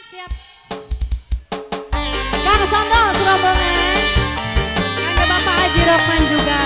Siap. Kang Sondol serombongan. Kang Bapak Haji Rohman juga.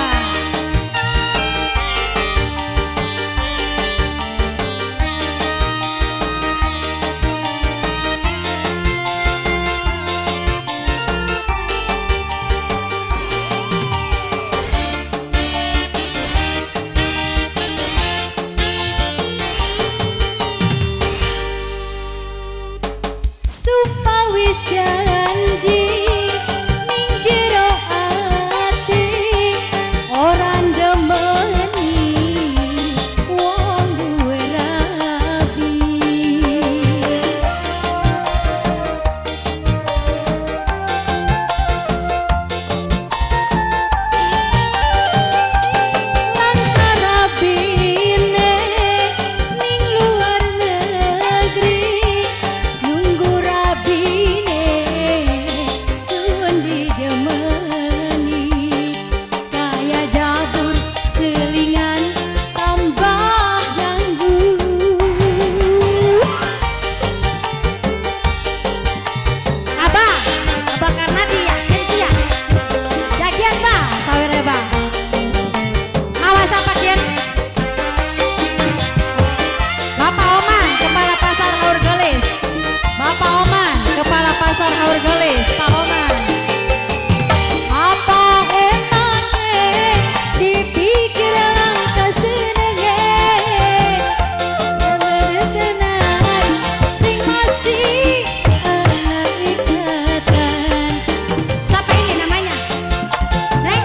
Sumpah wis janji ning jero ati ora ndemeni wong duwe rabi. Lan karabine ning luar negeri nunggu rabine suwun didemeni kaya jabur selingan tambah ganggu. Abah, Abah Karnadi yakin kia yakin bah sawere bah awas apa kian. Bapak Oman, Kepala Pasar Haurgeulis. Bapak Oman, Kepala Pasar Haurgeulis. Pak Oman. Apa enake dipikir langkah senenge tenan sing masih ana ikatan. Siapa ini namanya? Neng,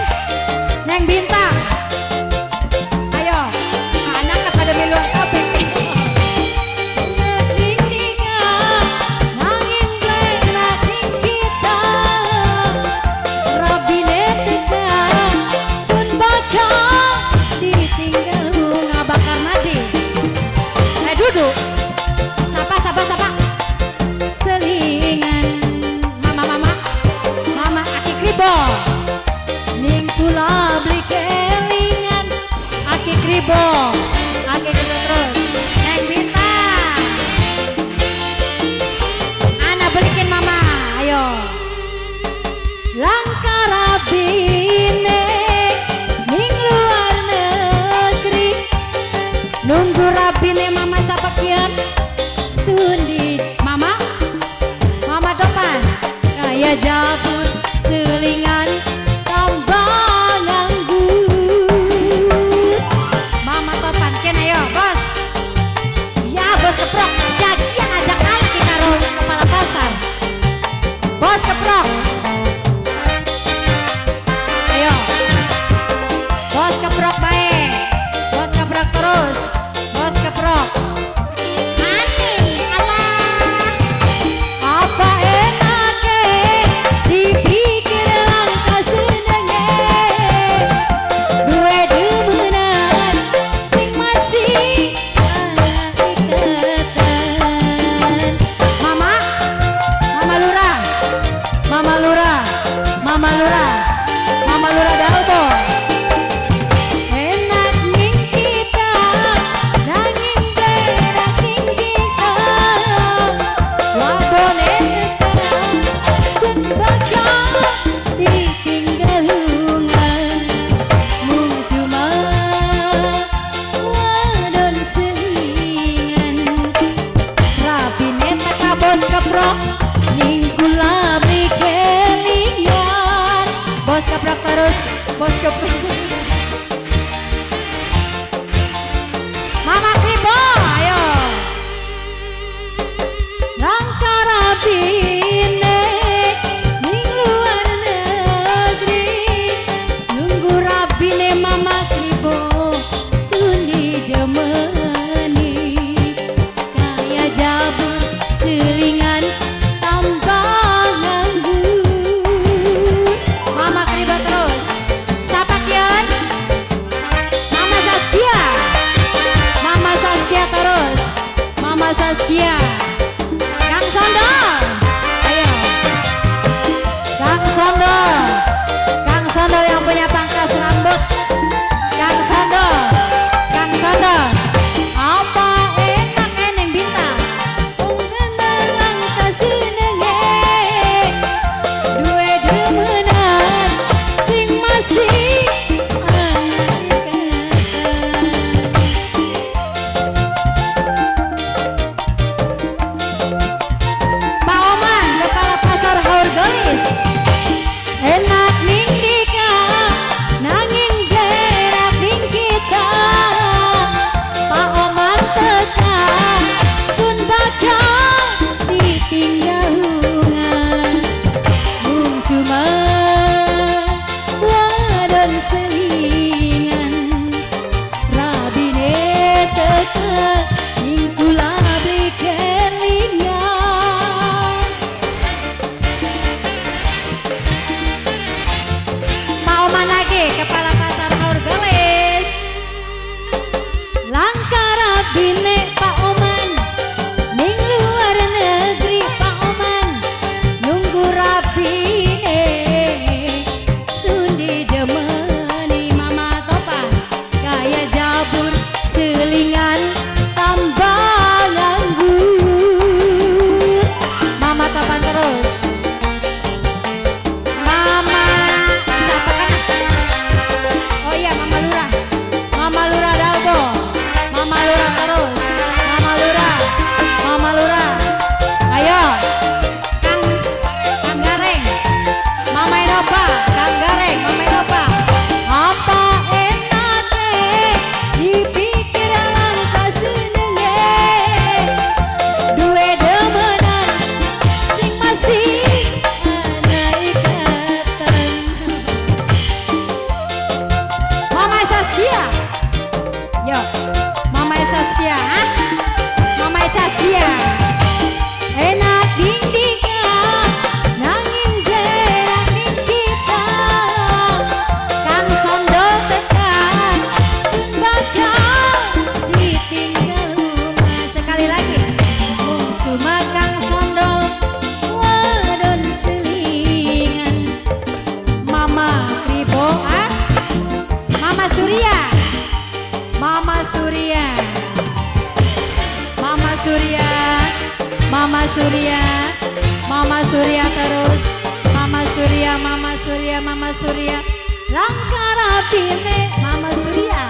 Neng Bintang. Ayo, anak pada miluan kabeh. Ning nikah nanging blenak ning kita rabine teka sun bakal ditinggal bunga bakar mati. Duduk. Sapa sapa sapa. Selingan mama mama mama aki kribo ning kula beli kelingan aki kribo aki kribo terus. Neng Bintang Ana belikin mama, ayo. Langkah rabine ning luar negeri nunggu rabine mama sapa kian sundi mama mama depan kaya jabur selingan tambah nganggur. Mama topan ken ayo bos. Ya bos keprok jadi yang ajak kalah kita karo kepala pasar. Bos keprok. Ayo. Bos keprok baik. Bos keprok terus. Bos keprok. Maning Allah. Apa enake dipikir langkah senenge duwe demenan sing masih ana ikatan. Mama, Mama Lurah, Mama Lurah, Mama Lurah, Mama Lurah Daudo. Enak ning kita nanging berak ning kita wadone teka sun bakal ditinggal lungan mung cuma wadon selingan rabine teka bos keprok ning kula beli kelingan. Bos keprok terus, bos keprok. Mama Kribo, ayo. Langkah rabine ning luar negeri nunggu rabine Mama Kribo sundi demeni kaya jabur selingan tambah nganggur. Mama Kribo terus. Siapa kian? Mama Saskia. Mama Saskia terus. Mama Saskia. Kang Sondol. Ditinggal lunga, mung cuma wadon selingan. Rabine teka ning kula beli kelingan. Pak Oman lagi, kepala pasar Haurgeulis. Langka rabine Pak Oman ning luar negeri. Pak Oman nunggu rabine sundi demeni. Mama Topan kaya jabur selingan tambah nganggur. Mama Topan terus. Mama siapa kan? Oh iya, Mama Lurah. Mama Lurah Dalgo. Mama Lurah terus. Mama Lurah. Mama Lurah. Ayo. Kang Kang Gareng. Mama Enopa, Kang Gareng, Mama Enopa. Apa enake dipikir lan kasenenge duwe demenan sing masih ana ikatan. Mama Saskia. Yo, Mama Saskia, ah? Mama Saskia. Enak dindika, nanging berak ning kita. Kang Sondo tekan, sun bakal ditinggal rumah. Sekali lagi, mung cuma Kang Sondo wadon selingan. Mama Kribo, ah? Mama Surya. Mama Surya. Mama Surya. Mama Surya. Mama Surya terus. Mama Surya, Mama Surya, Mama Surya. Langka rabine Mama Surya.